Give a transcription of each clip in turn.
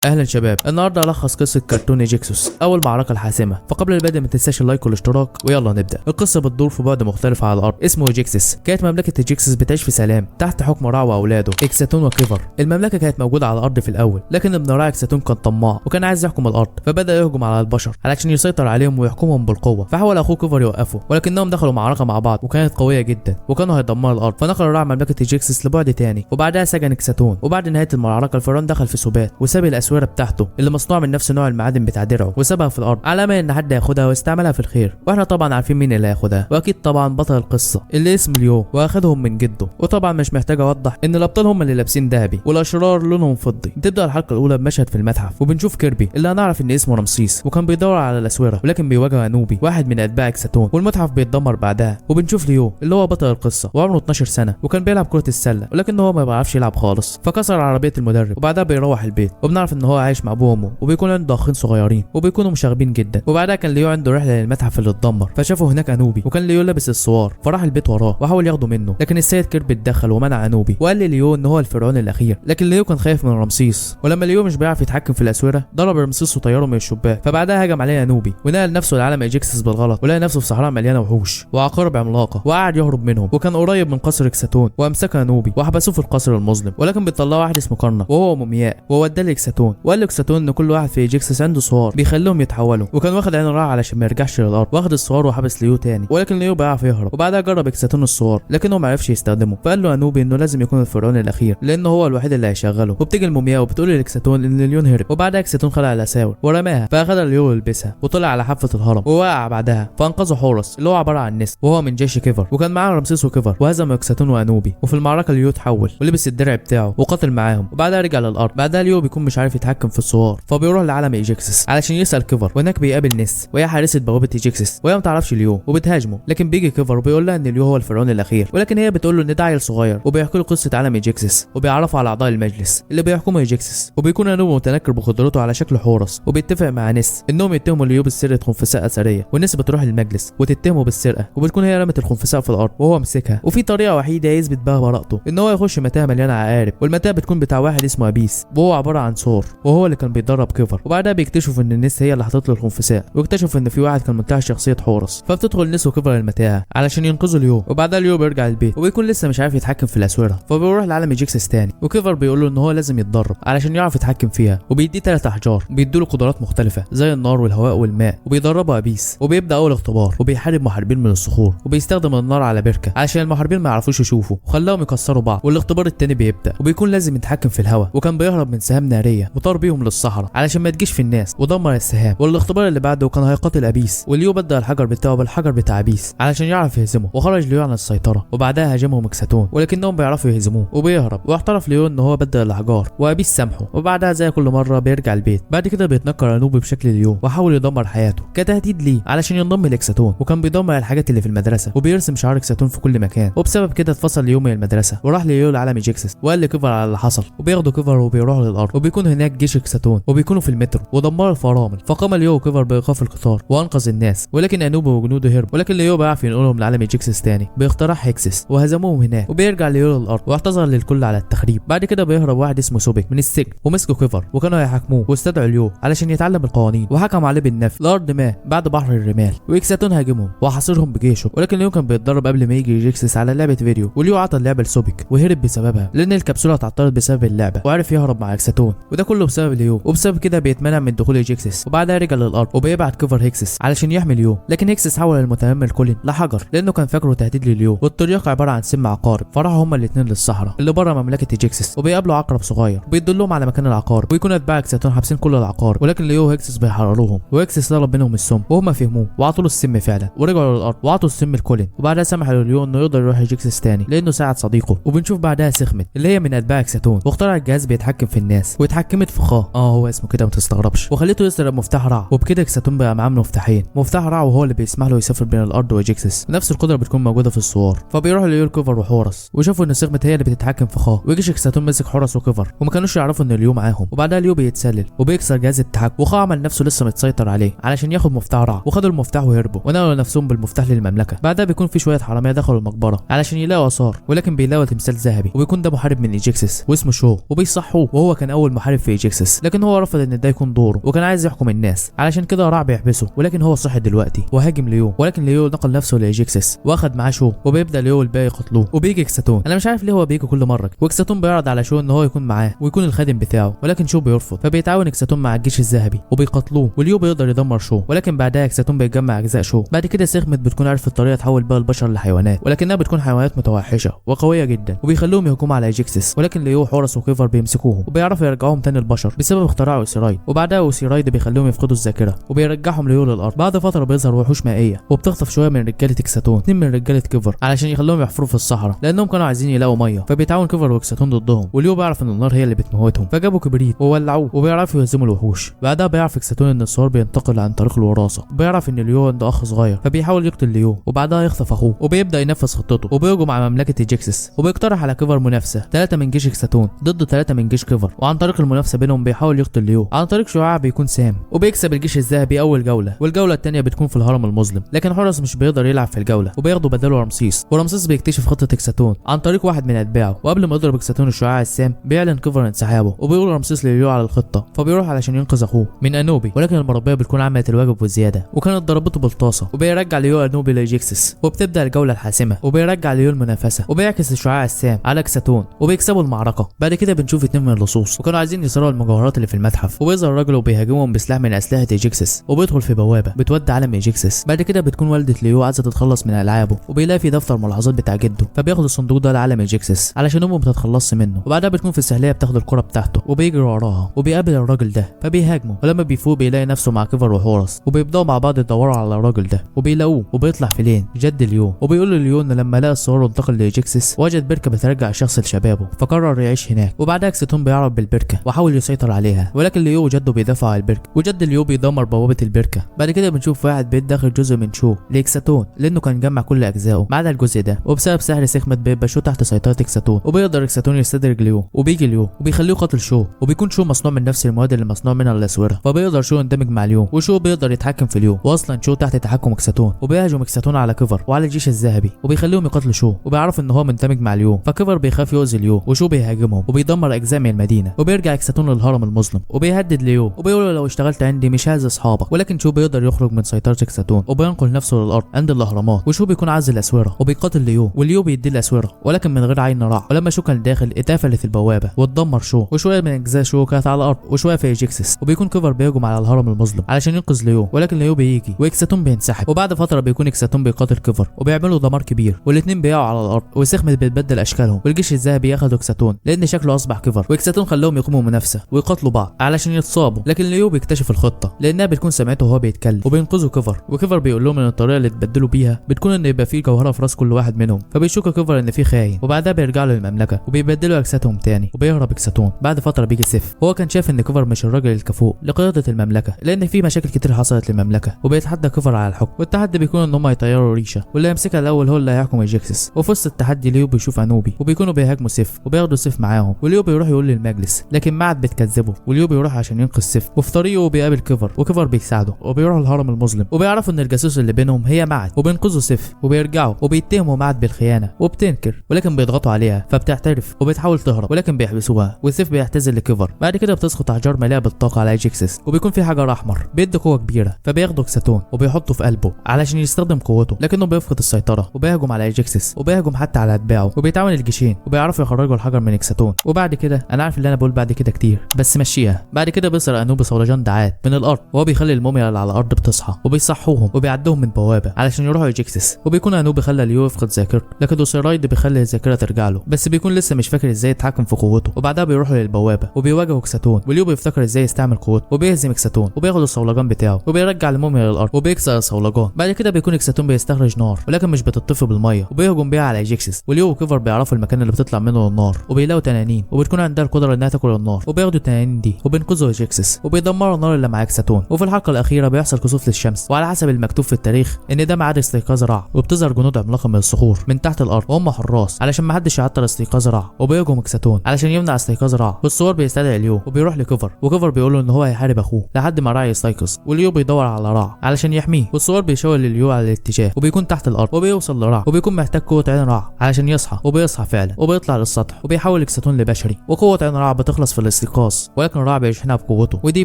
اهلا شباب، النهارده هلخص قصة كرتون ايجيكسوس اول معركة الحاسمة. فقبل البدء ما تنساش ال like والاشتراك، ويلا نبدا. القصة بتدور في بعد مختلف على الارض اسمه ايجيكسس. كانت مملكة ايجيكسس بتعيش في سلام تحت حكم راع واولاده اكساتون وكيفر. المملكة كانت موجودة على الارض في الاول، لكن ابن راع اكساتون كان طماع وكان عايز يحكم الارض، فبدا يهجم على البشر علشان يسيطر عليهم ويحكمهم بالقوة. فحاول اخوه كيفر يوقفه، ولكنهم دخلوا معركة مع بعض وكانت قوية جدا وكانوا هيدمروا الارض. فنقل راع مملكة ايجيكسس لبعد تاني وبعدها سجن اكساتون. وبعد نهاية المعركة الفرعون دخل في سبات وساب الاسوره بتاعته اللي مصنوعة من نفس نوع المعادن بتاع درعه، وسابها في الارض على امل ان حد ياخدها ويستعملها في الخير. واحنا طبعا عارفين مين اللي هياخدها، واكيد طبعا بطل القصة اللي اسمه ليو، واخدهم من جده. وطبعا مش محتاج اوضح ان الابطال هم اللي لابسين ذهبي والاشرار لونهم فضي. بتبدا الحلقة الاولى بمشهد في المتحف، وبنشوف كيربي اللي هنعرف ان اسمه رمسيس، وكان بيدور على الاسوره، ولكن بيواجه انوبي واحد من اتباع اكساتون، والمتحف بيتدمر بعدها. وبنشوف ليو اللي هو بطل القصة وعمره 12 سنة، وكان بيلعب كره السلة، ولكن هو ما بيعرفش يلعب خالص، فكسر عربية المدرب. وبعدها بيروح البيت، وبنعرف ان هو عايش مع ابوه وامه، وبيكون عنده اخين صغيرين وبيكونوا مشاغبين جدا. وبعدها كان ليو عنده رحله للمتحف اللي اتدمر، فشافوا هناك انوبي، وكان ليو لابس السوار، فراح البيت وراه وحاول ياخده منه، لكن السيد كيربي اتدخل ومنع انوبي وقال لليو ان هو الفرعون الاخير. لكن ليو كان خايف من رمسيس، ولما ليو مش بيعرف يتحكم في الاسوره ضرب رمسيس وطيره من الشباك. فبعدها هجم عليه انوبي ونقل نفسه لعالم ايجيكسس بالغلط، ولقى نفسه في صحراء مليانة وحوش وعقارب عملاقة، وقعد يهرب منهم. وكان قريب من قصر اكساتون، وامسكه انوبي وحبسوه في القصر المظلم. ولكن بيطلعوا واحد اسمه كارنك وهو مومياء، ووداه لاكساتون، وقال لاكساتون ان كل واحد في ايجيكسس عنده سوار بيخليهم يتحولوا، وكان واخد عين راع علشان ما يرجعش للارض، واخد السوار وحبس ليو تاني، ولكن ليو بيعرف يهرب. وبعدها جرب اكساتون السوار لكنه ما عرفش يستخدمه، فقال له انوبي انه لازم يكون الفرعون الاخير لانه هو الوحيد اللي هيشغله. وبتيجي المومياء وبتقول لاكساتون ان ليون هرب. وبعدها اكساتون خلع الاساور ورماها، فاخدها ليو ويلبسها وطلع على حافة الهرم ووقع بعدها، فانقذه حورس اللي هو عبارة عن نسر وهو من جيش كيفر، وكان معاه رمسيس وكيفر، وهزم اكساتون وانوبي. وفي المعركة ليو اتحول ولبس الدرع بتاعه وقاتل معاهم، وبعدها رجع للارض. بعدها ليو بيكون مش عارف يتحكم في السوار، فبيروح لعالم ايجيكسس علشان يسال كيفر، وهناك بيقابل نس وهي حارسه بوابه ايجيكسس، وهي ما تعرفش ليو وبتهاجمه. لكن بيجي كيفر وبيقول لها ان ليو هو الفرعون الاخير، ولكن هي بتقول له ان ده عيل صغير، وبيحكي له قصة عالم ايجيكسس، وبيعرفه على اعضاء المجلس اللي بيحكموا ايجيكسس. وبيكون انوبي متنكر بقدرته على شكل حورس، وبيتفق مع نس انهم يتهموا ليو بسرقه خنفساء اثرية، والنس بتروح للمجلس وتتهمه بالسرقة، وبتكون هي رمت الخنفساء في الارض وهو مسكها. وفي طريقه وحيده يثبت بها براءته، ان هو يخش متاهه مليانة عقارب، والمتاهه بتكون بتاع واحد اسمه ابيس، وهو عبارة عن سور، وهو اللي كان بيدرب كيفر. وبعدها بيكتشفوا ان النس هي اللي حطت له الخنفساء، واكتشفوا ان في واحد كان منتحل شخصية حورس، فبتدخل نس وكيفر المتاهة علشان ينقذوا ليو. وبعدها ليو بيرجع البيت وبيكون لسه مش عارف يتحكم في الاسوره، فبيروح لعالم ايجيكسس تاني، وكيفر بيقول له ان هو لازم يتدرب علشان يعرف يتحكم فيها، وبيديه 3 احجار بيدوا له قدرات مختلفة زي النار والهواء والماء، وبيدربه ابيس. وبيبدا اول اختبار، وبيحارب محاربين من الصخور، وبيستخدم النار على بركة علشان المحاربين ما يعرفوش يشوفوا، وخلاهم يكسروا بعض. والاختبار التاني بيبدا، وبيكون لازم يتحكم في الهواء، وكان بيهرب من سهام نارية وطار بيهم للصحراء علشان ما تجيش في الناس، ودمر السهام. والاختبار اللي بعده كان هيقاتل ابيس، وليو بدل الحجر بتاعه بالحجر بتاع ابيس علشان يعرف يهزمه، وخرج ليو عن السيطرة. وبعدها هاجمهم اكساتون، ولكنهم بيعرفوا يهزموه وبيهرب، واعترف ليو ان هو بدل الاحجار، وابيس سامحه. وبعدها زي كل مرة بيرجع البيت. بعد كده بيتنكر انوبي بشكل ليو وحاول يدمر حياته كتهديد ليه علشان ينضم لاكساتون، وكان بيدمر الحاجات اللي في المدرسة، وبيرسم شعار اكساتون في كل مكان. وبسبب كده اتفصل ليو من المدرسة، وراح ليو لعالم ايجيكسس وقال لكيفر على اللي حصل، وبياخدوا كيفر وبيروحوا للارض، وبيكون هناك جيش اكساتون، وبيكونوا في المترو ودمروا الفرامل. فقام ليو وكيفر بايقاف القطار وانقذ الناس، ولكن انوبي وجنوده هربوا، ولكن ليو بيعرف ينقلهم لعالم ايجيكسس تاني باختراع هيكسس، وهزموهم هناك. وبيرجع ليو للارض واعتذر للكل على التخريب. بعد كده بيهرب واحد اسمه سوبيك من السجن، ومسكوا كيفر وكانوا هيحاكموه، واستدعوا ليو علشان يتعلم القوانين، وحكم عليه بالنفي لارض ما بعد بحر الرمال. واكساتون هاجمهم وحاصرهم بجيشه، ولكن ليو كان بيتدرب قبل ما يجي ايجيكسس على لعبه فيديو، وليو عطى اللعبة لسوبيك وهرب بسببها لان الكبسولة اتعطلت بسبب اللعبة، وعرف يهرب مع اكساتون، وده كله بسبب ليو. وبسبب كده بيتمنع من دخول ايجيكسس. وبعدها رجع للارض وبيبعت كيفر هيكسس علشان يحمي ليو، لكن هيكسس حول المتنمر كولين لحجر لانه كان فاكره تهديد لليو، والترياق عبارة عن سم عقارب. فراحوا هما الاثنين للصحراء اللي بره مملكة ايجيكسس، وبيقابلوا عقرب صغير وبيدلهم على مكان العقارب، ويكون اتباع اكساتون حابسين كل العقارب، ولكن ليو وهيكسس بيحرروهم، وهيكسس طلب منهم السم وهما فهموه وعطوا له السم فعلا، ورجعوا للارض وعطوا السم لكولين. وبعدها سمح لليو انه يقدر يروح ايجيكسس تاني لانه ساعد صديقه. وبنشوف بعدها سخمت اللي هي من اتباع اكساتون، واخترعت جهاز بيتحكم في الناس، واتحكمت في خا هو اسمه كده ما تستغربش، وخليته يسرق مفتاح رع. وبكده اكساتون بقى معاه مفتاحين، مفتاح رع وهو اللي بيسمح له يسافر بين الارض وايجيكسس، نفس القدرة بتكون موجودة في السوار. فبيروحوا ليو كيفر وحورس، وشافوا ان سخمت هي اللي بتتحكم في خا، وجيش اكساتون مسك حورس وكيفر، وما كانوش يعرفوا ان ليو معاهم. وبعدها ليو بيتسلل وبيكسر جهاز التحكم، وخا عمل نفسه لسه متسيطر عليه علشان ياخد مفتاح رع، وخدوا المفتاح وهربوا ونقلوا نفسهم بالمفتاح للمملكة. بعدها بيكون في شوية حرامية دخلوا المقبرة علشان يلاقوا اثار، ولكن بيلاقوا تمثال ذهبي، وبيكون ده محارب من ايجيكسس واسمه شو، وبيصحوه وهو كان اول محارب في ايجيكسس، لكن هو رفض ان ده يكون دوره وكان عايز يحكم الناس، علشان كده رع بيحبسه. ولكن هو صحي دلوقتي وهاجم ليو، ولكن ليو نقل نفسه لايجيكسس واخد معاه شو، وبيبدا ليو والباقي يقتلوه. وبيجي اكساتون، انا مش عارف ليه هو بيجي كل مرة، واكساتون بيعرض على شو ان هو يكون معاه ويكون الخادم بتاعه، ولكن شو بيرفض. فبيتعاون اكساتون مع الجيش الذهبي وبيقتلوه، وليو بيقدر يدمر شو، ولكن بعدها اكساتون بيجمع اجزاء شو. بعد كده سخمت بتكون عرفت طريقه تحول بقى البشر لحيوانات، ولكنها بتكون حيوانات متوحشه وقويه جدا، وبيخلوهم يهجموا على ايجيكسس، ولكن ليو حورس وكيفر بيمسكوهم وبيعرفوا يرجعوهم تاني البشر بسبب اختراع اوسيرايد. وبعدها اوسيرايد بيخليهم يفقدوا الذاكرة وبيرجعهم ليو للارض. بعد فترة بيظهر وحوش مائية وبتخطف شوية من رجاله اكساتون، 2 من رجاله كيفر، علشان يخلوهم يحفروا في الصحراء لانهم كانوا عايزين يلاقوا مية. فبيتعاون كيفر واكساتون ضدهم، وليو بيعرف ان النار هي اللي بتموتهم، فجابوا كبريت وولعوه وبيعرفوا يهزموا الوحوش. بعدها بيعرف اكساتون ان السوار بينتقل عن طريق الوراثة، وبيعرف ان ليو عنده اخ صغير، فبيحاول يقتل ليو وبعدها يخطف اخوه، وبيبدا ينفذ خطته وبيهجم على مملكة ايجيكسس، وبيقترح على كيفر منافسه 3 من جيش اكساتون ضد 3 من جيش كيفر، وعن طريق المنافسة بينهم بيحاول يقتل ليو عن طريق شعاع بيكون سام، وبيكسب الجيش الذهبي اول جولة. والجوله الثانية بتكون في الهرم المظلم، لكن حورس مش بيقدر يلعب في الجولة وبياخدوا بداله رمسيس. ورمسيس بيكتشف خطه اكساتون عن طريق واحد من اتباعه، وقبل ما يضرب اكساتون الشعاع السام بيعلن كيفر انسحابه، وبيقول رمسيس لليو على الخطة، فبيروح علشان ينقذ اخوه من انوبي، ولكن المربيه بتكون عملت الواجب والزيادة وكانت ضربته بالطاسه، وبيرجع ليو انوبي لايجيكسس. وبتبدا الجولة الحاسمة وبيرجع ليو المنافسة وبيعكس الشعاع السام على اكساتون وبيكسبوا المعركة. بعد كده بنشوف 2 من اللصوص وكانوا عايزين يسرقوا المجوهرات اللي في المتحف، وبيظهر راجل وبيهاجمهم بسلاح من اسلحة ايجيكسس، وبيدخل في بوابه بتودي عالم ايجيكسس. بعد كده بتكون والده ليو عايزه تتخلص من العابه، وبيلاقي في دفتر ملاحظات بتاع جده، فبياخد الصندوق ده لعالم ايجيكسس علشان امه ما تتخلصش منه. وبعدها بتكون في السهليه بتاخد الكره بتاعته وبيجري وراها، وبيقابل الراجل ده فبيهاجمه، ولما بيفوق بيلاقي نفسه مع كيفر وحورس، وبيبداوا مع بعض يدوروا على الراجل ده وبيلاقوه، وبيطلع فيلين جد ليو، وبيقول لليو ان لما لقى السوار وانتقل لايجيكسس وجد بركة بترجع الشخص لشبابه، فقرر يعيش هناك. وبعدها اكساتون بيعرف بالبركة وحاول يسيطر عليها، ولكن ليو وجده بيدافعوا على البركة، وجد ليو بيدمر بوابه البركة. بعد كده بنشوف واحد بيدخل جزء من شو لاكساتون لانه كان جمع كل اجزائه ما عدا الجزء ده، وبسبب سحر سخمت بيبقى شو تحت سيطرة اكساتون، وبيقدر اكساتون يستدرج ليو، وبيجي ليو وبيخليه يقاتل شو، وبيكون شو مصنوع من نفس المواد اللي مصنوع منها الاسوره، فبيقدر شو يندمج مع ليو، وشو بيقدر يتحكم في ليو، واصلا شو تحت تحكم اكساتون. وبيهاجم اكساتون على كيفر وعلى الجيش الذهبي وبيخليهم يقاتلوا شو، وبيعرفوا ان هو مندمج مع ليو، فكيفر بيخاف يؤذي ليو، وشو بيهاجمهم وبيدمر اجزاء من المدينة. وبيرجع اكساتون للهرم المظلم وبيهدد ليو وبيقول له لو اشتغلت عندي مش هاذي اصحابك، ولكن شو بيقدر يخرج من سيطرة اكساتون وبينقل نفسه للارض عند الاهرامات، وشو بيكون عايز الاسوره وبيقاتل ليو، وليو بيدي الاسوره ولكن من غير عين رع. ولما شو كان داخل اتقفلت البوابة واتدمر شو، وشوية من اجزاء شو كانت على الارض وشوية في ايجيكسس. وبيكون كيفر بيهجم على الهرم المظلم علشان ينقذ ليو، ولكن ليو بيجي واكساتون بينسحب. وبعد فترة بيكون اكساتون بيقاتل كيفر وبيعملوا دمار كبير، والاثنين بيقعوا على الارض، وسخمت بتبدل اشكالهم، والجيش الذهبي ياخدوا اكساتون لان شكله اصبح كيفر، واكساتون خلاهم يقوموا منافسه ويقاتلوا بعض علشان يتصابوا، لكن ليو بيكتشف الخطة لانها بتكون سمعته وهو بيتكلم، وبينقذوا كيفر. وكيفر بيقول لهم ان الطريقة اللي تبدلوا بيها بتكون ان يبقى في جوهره في راس كل واحد منهم، فبيشك كيفر ان في خاين. وبعدها بيرجعوا للمملكة وبيبدلوا اجسادهم تاني وبيهرب اكساتون. بعد فترة بيجي سيف، هو كان شايف ان كيفر مش الراجل الكفؤ لقيادة المملكة لان في مشاكل كتير حصلت للمملكة، وبيتحدى كيفر على الحكم، والتحدي بيكون ان هم يطيروا ريشه واللي يمسكها الاول هو اللي هيحكم ايجيكسس. وفي وسط التحدي ليو بيشوف انوبي وبيكونوا بيهاجموا سيف وبياخدوا سيف معاهم، وليو بيروح يقول للمجلس لكن معد بتكذبه، وليو بيروح عشان ينقذ سيف، وفي طريقه بيقابل كيفر وكيفر بيساعده وبيروح الهرم المظلم، وبيعرفوا ان الجاسوس اللي بينهم هي معد، وبينقذوا سيف وبيرجعوا وبيتهموا معد بالخيانة وبتنكر، ولكن بيضغطوا عليها فبتعترف وبتحاول تهرب ولكن بيحبسوها، وسيف بيعتذر لكيفر. بعد كده بتسقط احجار مليئة بالطاقة على ايجيكسس، وبيكون في حجر احمر بيدي قوة كبيرة، فبياخده اكساتون وبيحطه في قلبه علشان يستخدم قوته، لكنه بيفقد السيطرة وبيهجم على ايجيكسس وبيهجم حتى على اتباعه، وبيتعاون الجيشين وبيعرفوا يخرجوا الحجر من اكساتون. وبعد كده انا عارف اللي انا بقول بعد كده كتير بس مشيها. بعد كده بيسرق انوبي صولجان دعات من الارض، وهو بيخلي الموميا اللي على الارض بتصحى وبيصحوهم وبيعدوهم من بوابه علشان يروحوا ايجيكسس. وبيكون انوبي خلى ليو يفقد ذاكرته، لكن اوسيرايد بيخلي الذاكرة ترجع له، بس بيكون لسه مش فاكر ازاي يتحكم في قوته. وبعدها بيروحوا للبوابه وبيواجهوا اكساتون، وليو بيفتكر ازاي يستعمل قوته وبيهزم اكساتون وبياخد الصولجان بتاعه وبيرجع الموميا للارض وبيكسر الصولجان. بعد كده بيكون اكساتون بيستخرج نار ولكن مش بتطفي بالمية، وبيهجم بيها على ايجيكسس، وليو وكيفر بيعرفوا المكان اللي بتطلع منه النار، وبيلاقوا تنانين وبتكون عندها القدرة انها تاكل النار، وبياخدوا التنانين دي وبينقذوا ايجيكسس وبيدمروا النار اللي مع اكساتون. وفي الحلقة الاخيرة بيحصل كسوف للشمس، وعلى حسب المكتوب في التاريخ ان ده ميعاد استيقاظ رع، وبتظهر جنود عملاقة من الصخور من تحت الارض وهم حراس علشان ما حدش يعطل استيقاظ رع، وبيهجم اكساتون علشان يمنع استيقاظ رع. والسوار بيستدعي ليو وبيروح لكيفر، وكيفر بيقول له ان هو هيحارب اخوه لحد ما رع يستيقظ، وليو بيدور على رع علشان يحميه، والسوار بيشاور لليو على الاتجاه وبيكون تحت الارض، وبيوصل لرع وبيكون محتاج قوة عين رع علشان يصحى، وبيصحى فعلا وبيطلع للسطح وبيحول اكساتون لبشري، وقوه عين رع بتخلص في الاستيقاظ. الاستيقاظ، ولكن راع بيشحنها بقوته، ودي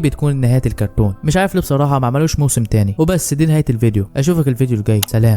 بتكون نهاية الكرتون. مش عارف ليه بصراحة ما عملوش موسم تاني. وبس دي نهاية الفيديو، اشوفك الفيديو الجاي، سلام.